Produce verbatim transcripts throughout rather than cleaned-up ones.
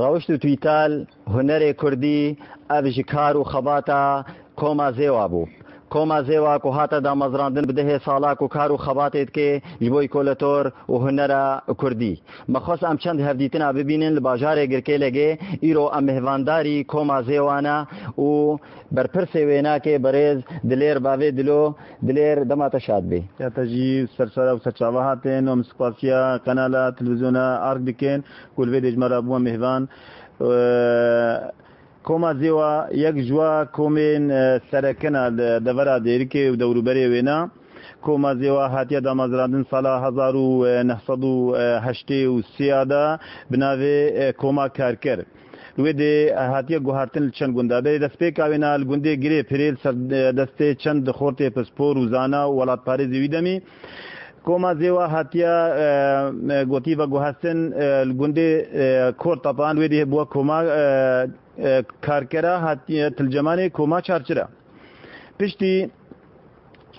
Rewişt û twîtal hunerê kurdî, ev ji kar û xebata Koma Zêwa bû. Koma Zêwa ku hate damezrandin bi dehê sala ku kar û xebatê dike ji bo îkoletor û hunera kurdî. Me xwest em çend hevdîtina bibînin li bajarê Girkêlegê. Îro em mêhvandarî Koma Zêwa ne û berpirsê wênakê berêz Dilêr Bavê Dilo. Dilêr, dema te şad bê. Ya te jî sersera û serçava hatin. Em spasiya kanala televîzyona Ark dikin ku li vê dê ji me re bûye mêhvan. Eee, Koma Zêwa yek ji wa komên, e, sereke ne li devera Dêrikê û dewrûberê wê ne. Koma Zêwa hatiye damezrandin sala hezar û neh sed û heştê û sê de bi navê, e, Koma Karker. Li wê dê hatiye guhertin li çend gunda. Berê destpêka wê ne li gundê Girê Pirê li ser, e, destê çend xortê pispor û zana û welatparêzê wî demî. Koma Zêwa hatiye, e, e, gotî veguhestin, e, li gundê, e, Kortepan, wê dê bûye Koma, e, e, Karkera, hatiye Tilcemanê Koma Çarçira. Piştî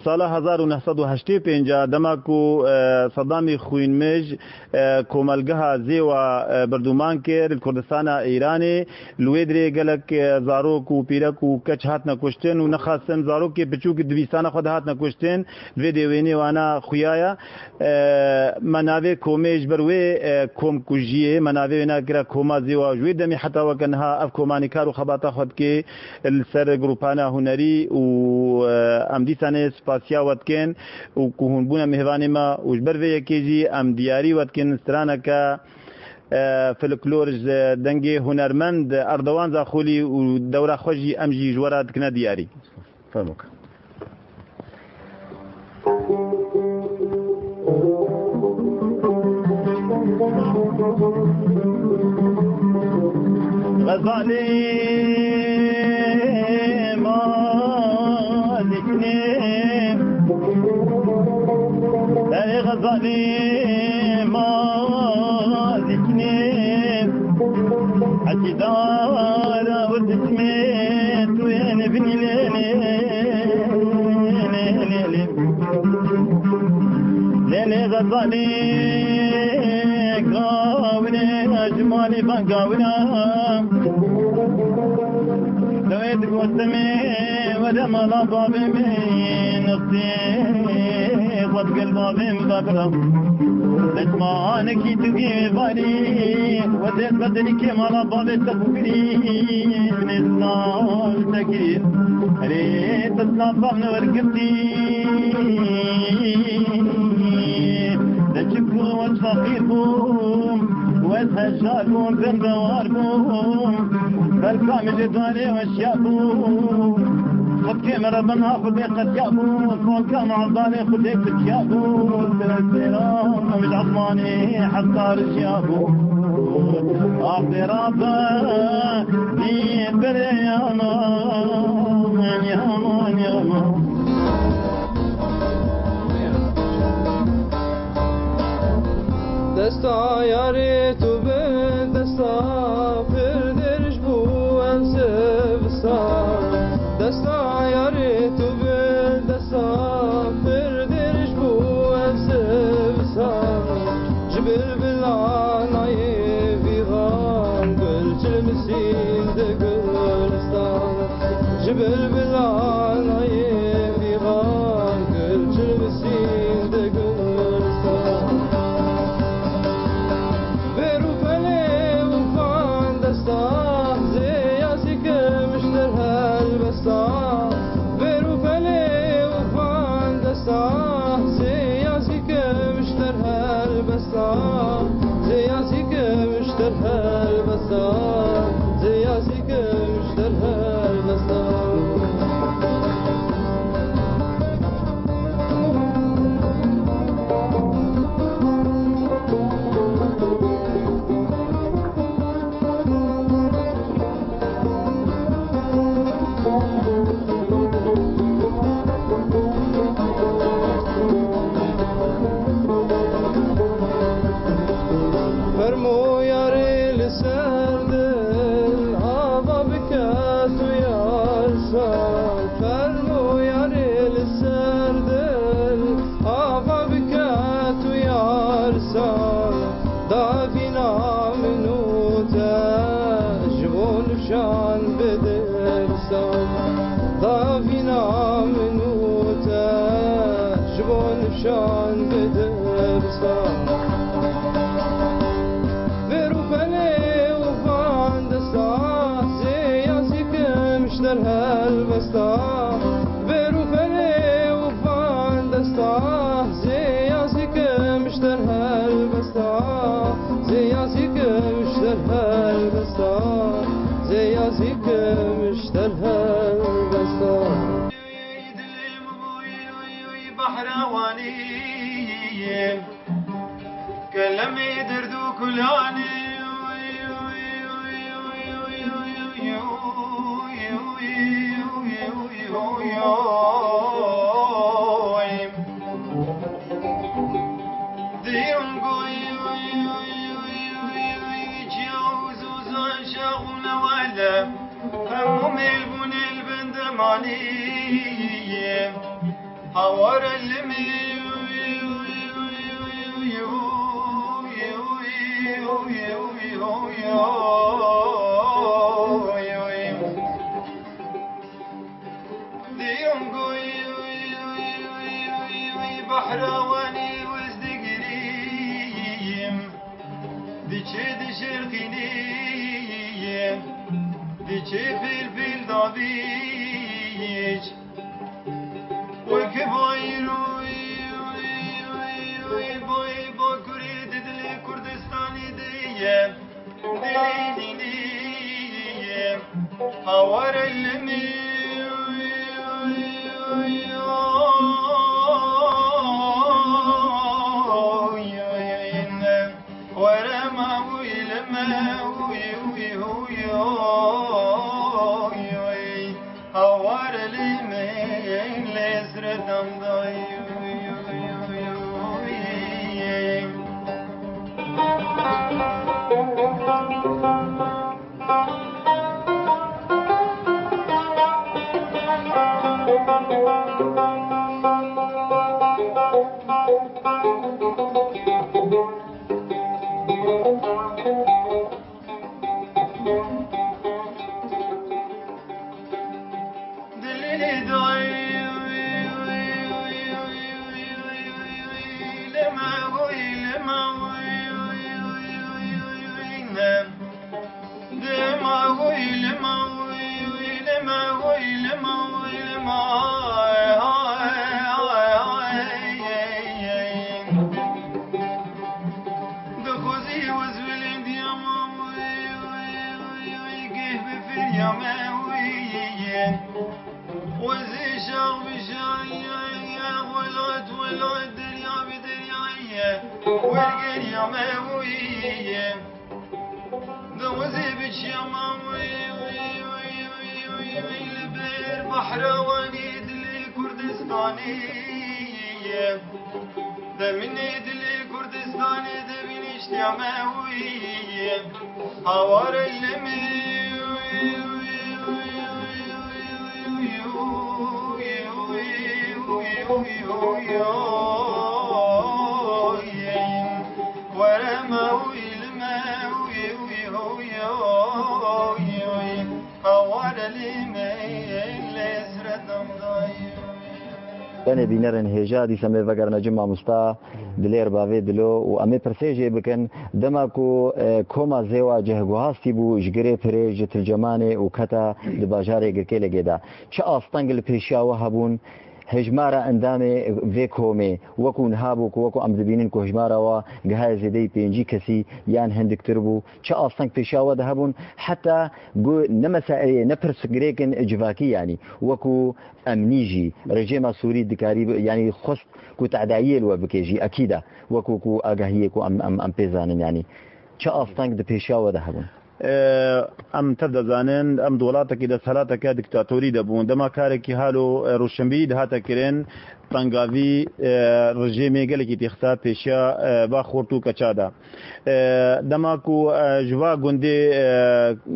sala hezar û neh sed û heştê û pênc dema ku, e, Sedamî xwînmij, e, komelgeha Zêwa, e, berdûman kir li Kurdistana Îranê, li wê dirê gelek, e, zarok û pîrek û keç hatine kuştin û nexasim zarokê piçûk di bîstana xwe de hatine kuştin. Li vê dê wênê wana xuya ye. E, me navê komê ji ber wê, e, komkujiyê, me navê wê nekira Koma Zêwa. Ji wê demê heta weke niha ev komanî kar û xebata xwe dike li ser grûpana hunerî û, e, em dîsanê spasiya we dikin û ku hûn bûne mêvanê me û ji ber vê yekê jî em diyarî we dikin straneke, e, folklor ji dengê hunermend Erdogan Zaxolî û dewra xwe jî em jî ji we re dikine diyarî. Fermo. Xezalê malik ne, ey xezalê malik ne. Hekî dara wir dikme tu yê binî lê lê lê lê lê lê. Lê lê xezalê gawine ji malê van gawine. Dewê digotimê were mala bavê min nextê xwe digel bavê min ve bira. Destmanekî tu gê varî, we dest be derîkê mala bavê te bû girî, nêzna ji te girî. Erê, te silav bav ne wergirtî. De çi ku ez feqîr bûm, ez hejar bûm, bendewar bûm. Belka min ji darê we şiya bû. Xwedkê min re bena Xwedê qetiya bû. Ronka min dalê Xwedê kutiya bû. Sera min ji esmanê heta rijiya bû. Ax dêra be dî berê yaman, yaman, yaman. Desta yarê tu bi desta pir dirêj bû ev zivistan. Desta yarê tu bi desta pir dirêj bû ev zivistan. Ji bilbilan nayê vîran gul çilmisîn di gulistan. Ji bilbilan nayê vîran gul çilmisîn di gulistan. Bêr û pelê û xan desta, zê yazî kim ji te helbesta. Bêr û pelê û xan desta, zê yazî kim ji te helbesta. Zê yazî kim ji te helbesta. Zê yazî kim ji te helbesta. Fermo yarê li ser dil, ava bike tu yar sar. Fermo yarê li ser dil, ava bike tu yar sar. Davîna min û te Kulani. Diyum goy, çiya uzuza şaxuna wele. Hemû mêl bûn êl bin demanî. Hawar elimi. Diyum goy, behra wenî wiz digirîm. Diçe dişirxînî, diçe pil pil davîç. Weke bayroy, bay bakurê di dilê Kurdistanê de ye. Dilê nînî ye. Hawar elimi. Were ma wî li me wî wî wî oy oy. Hawar li me lê sretam dayî. Dixwazî wez wilêndiya ma wî, wî, wî, wî, wî, geh bi fêriya me wî ye. Wezî şax bi şax ye, welat, welat, derya bi derya ye. Wergeriya me wî ye. Dixwazî biçiya ma wî, wî, wî, wî, wî, wî, li ber behra wanî dilê Kurdistanê ye. Deminê dilê Kurdistanê de bîniştiya me wî ye. Hawar elimi. Were me wî li me wî wî wî. Hawar elimi. Lê sretam dayî. Tenê bînerên hêja dîsa me vegerine cem mamosta Dilêr bavê dilo û em ê pirsê jê bikin, dema ku, e, koma Zêwa cihguhastî bû, ji girê pirê, ji Tilcemanê û keta di bajarê Girkêlegê de, çi asteng li pêşiya we hebûn? Hejmara endamê vê komê wekû niha bû ku wekû em dibînin ku hejmara we gihaye zêdeyî pêncî kesî yan hindiktir bû. Çi asteng pêşiya we de hebûn? Heta ku ne meseleyê, ne pirsgirêkin civakî, yanî wekû emnî jî rejêma Sûrî dikarî bi-, yanî xwest ku tedayiyê li we bike jî, ekîd e, wekû ku agahiyê ku em, em, em pê zanin, yanî çi asteng di pêşiya we de hebûn? Em tev de zanin, em di welatekî desthilateke diktatorî de bûn. Dema karekî halo, e, rûşinbîrî dihate kirin, tengavî, e, rejêmê gelekî têxisa pêşiya, e, va xort û keça de. E, dema ku, e, ji va gundê, e,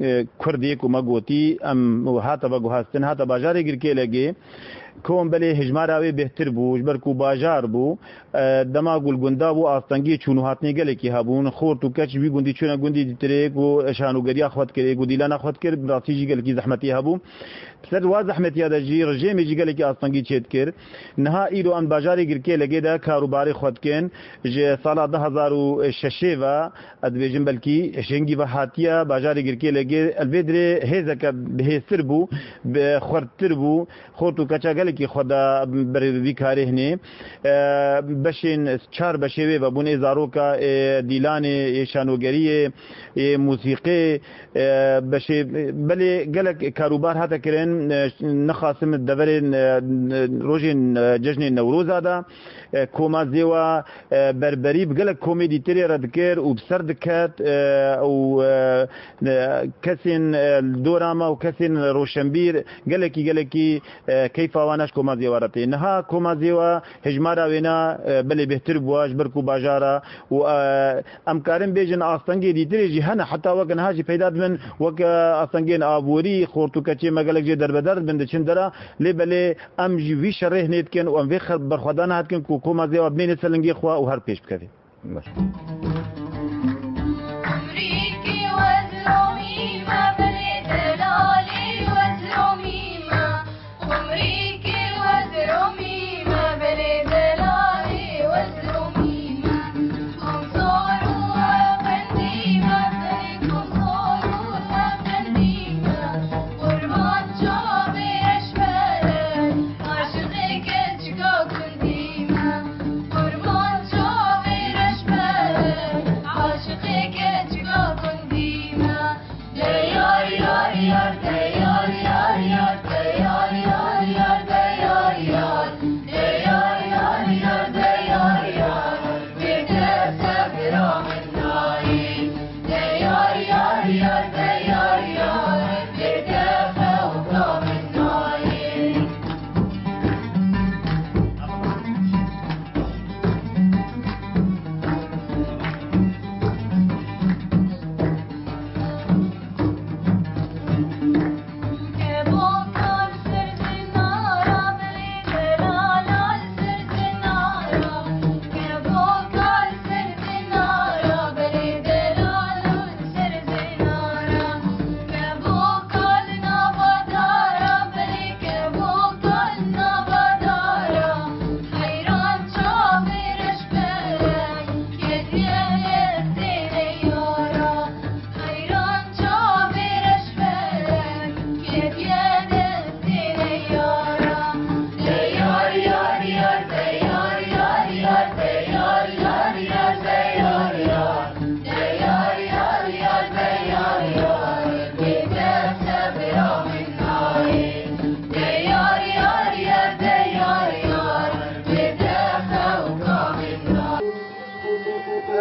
e, Kurdê ku me gotî, em hate veguhastin, hate bajarê Girkêlegê, kom belê hejmara wê bêhtir bû, ji ber ku bajar bû, e, dema ku li gunda bû, astengiyê çûn û hatinê gelekî hebûn, xort û keç ji wî gundî çûne gundî dîtirê ku şanûgeriya xwe dikirê, ku dîlana xwe dikir, bi rastî jî gelekî zehmetî hebû. Bi ser wa zehmetiya de jî rejêmê jî gelekî astengî çêdikir. Niha îro em bajarê Girkêlegê de kar û barê xwe dikin. Ji sala du hezar û şeşê ve, ez dibêjim belkî hingî ve hatiye bajarê Girkêlegê, li vê dirê hêzeke bihêztir bû, bi xwerttir bû. Xort û keça gelek Ki xwe da ber vî karê hinê, e, beşên çar beşê wê vebûn, ê zaroka, ê dîlanê, ê şanogeriyê, ê mûsîqê, e, beşê, belê gelek karûbar hate kirin, e, nexasim deverên, e, rojên, e, cejnên Newroza de, e, koma zêwa, e, berberî bi gelek komê dîtirê re dikir û bi ser diket, e, û, e, e, kesên, e, li dora me û kesên roşenbîr gelekî, gelekî, e, keyfa wan ji koma zêwa re tê. Niha koma zêwa hejmara wêna, e, belê bêhtir bûa ji ber ku bajara û, e, em karin bêjin astengê dîtirê jî hene, heta weke niha jî peyda dibin, weke astengên aborî, xort û keçê me gelek jê derbeder dibin, diçin dera, lê belê em jî vî şerê hinê dikin û em vê xer-, berxwedana dikin ku koma zêwa bimêne ser lingê xwe û her pêş bikeve. Baş.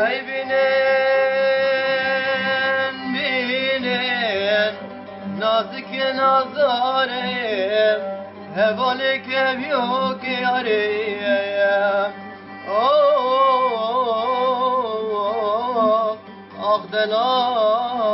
Ey bînin, bînin, nazik nazarê, hevalê kevyo ke yarê. Oh, ax delal.